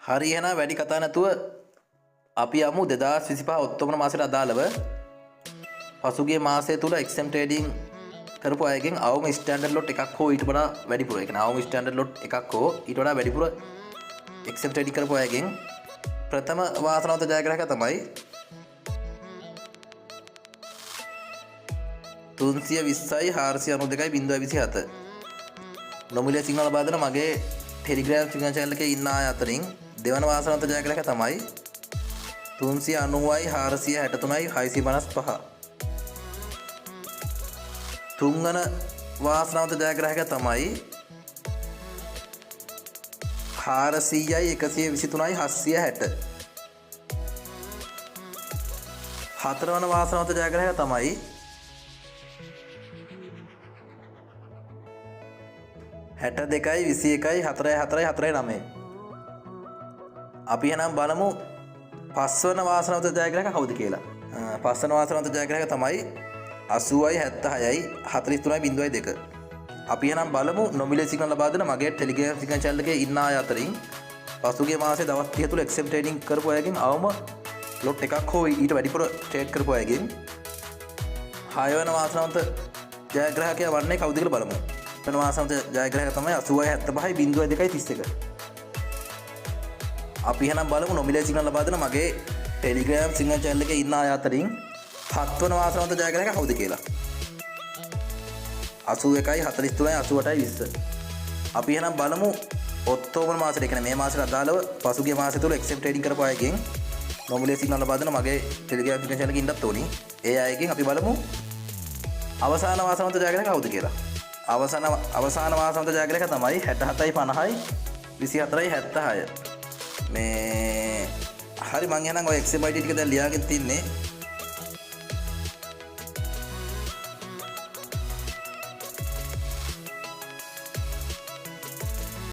හරි, එහෙනම් වැඩි කතා නැතුව අපි යමු 2025 ඔක්තෝබර් මාසයට අදාළව පසුගිය මාසය තුල XM trading කරපු අයගෙන් අවම ස්ටෑන්ඩඩ් ලොට් එකක් හෝ ඊට වඩා වැඩිපුර, ඒ කියන්නේ අවම ස්ටෑන්ඩඩ් ලොට් එකක් හෝ ඊට වඩා වැඩිපුර XM trading කරපු අයගෙන් ප්‍රථම වාසනාවන්ත ජයග්‍රාහකයා තමයි 320යි 492යි 0.27. නොමිලේ සිග්නල් ලබා දෙන මගේ ටෙලිග්‍රෑම් සිග්නල් චැනල් එකේ ඉන්න අය අතරින් දෙවන වාසනාවන්ත ජයග්‍රාහකයා තමයි 390යි 463යි 655. තුන්වන වාසනාවන්ත ජයග්‍රාහකයා තමයි 400යි 123යි 760. හතරවන වාසනාවන්ත ජයග්‍රාහකයා තමයි 62යි 21යි 4යි 4යි 4යි 9. අපි එහෙනම් බලමු පස්වන වාසනාවන්ත ජයග්‍රාහකයා කවුද කියලා. පස්වන වාසනාවන්ත ජයග්‍රාහකයා තමයි 80යි 76යි 43යි 0.2. අපි එහෙනම් බලමු නොමිලේ සිග්නල් ලබා දෙන මගේ ටෙලිග්‍රෑම් සිග්නල් චැනල් එකේ ඉන්න අය අතරින් පසුගිය මාසේ දවස් 30 තුල XM trading කරපු අයගෙන් අවම ලොට් එකක් හෝ ඊට වැඩිපුර ට්‍රේඩ් කරපු අයගෙන් හයවන වාසනාවන්ත ජයග්‍රාහකයා වන්නේ කවුද කියලා බලමු. වෙන වාසනාවන්ත ජයග්‍රාහකයා තමයි 80යි 75යි 0.2යි 31. අපි එහෙනම් බලමු නොමිලේ සිග්නල් ලබා දෙන මගේ ටෙලිග්‍රෑම් සිග්නල් චැනල් එකේ ඉන්න අය අතරින් හත්වන වාසනාවන්ත ජයග්‍රාහකයා කවුද කියලා. 81යි 43යි 88යි 20. අපි එහෙනම් බලමු ඔක්තෝබර් මාසෙට, ඒ කියන්නේ මේ මාසෙට අදාළව පසුගිය මාසෙ තුල XM trading කරපු අයගෙන් නොමිලේ සිග්නල් ලබා දෙන මගේ ටෙලිග්‍රෑම් සිග්නල් චැනල් එකේ ඉන්නත් ඕනි. ඒ අයගෙන් අපි බලමු අවසාන වාසනාවන්ත ජයග්‍රාහකයා කවුද කියලා. අවසාන අවසාන වාසනාවන්ත ජයග්‍රාහකයා තමයි 67යි 50යි 24යි 76. මේ හරි, මං එහෙනම් ඔය XM ID ටික දැන් ලියාගෙන තින්නේ.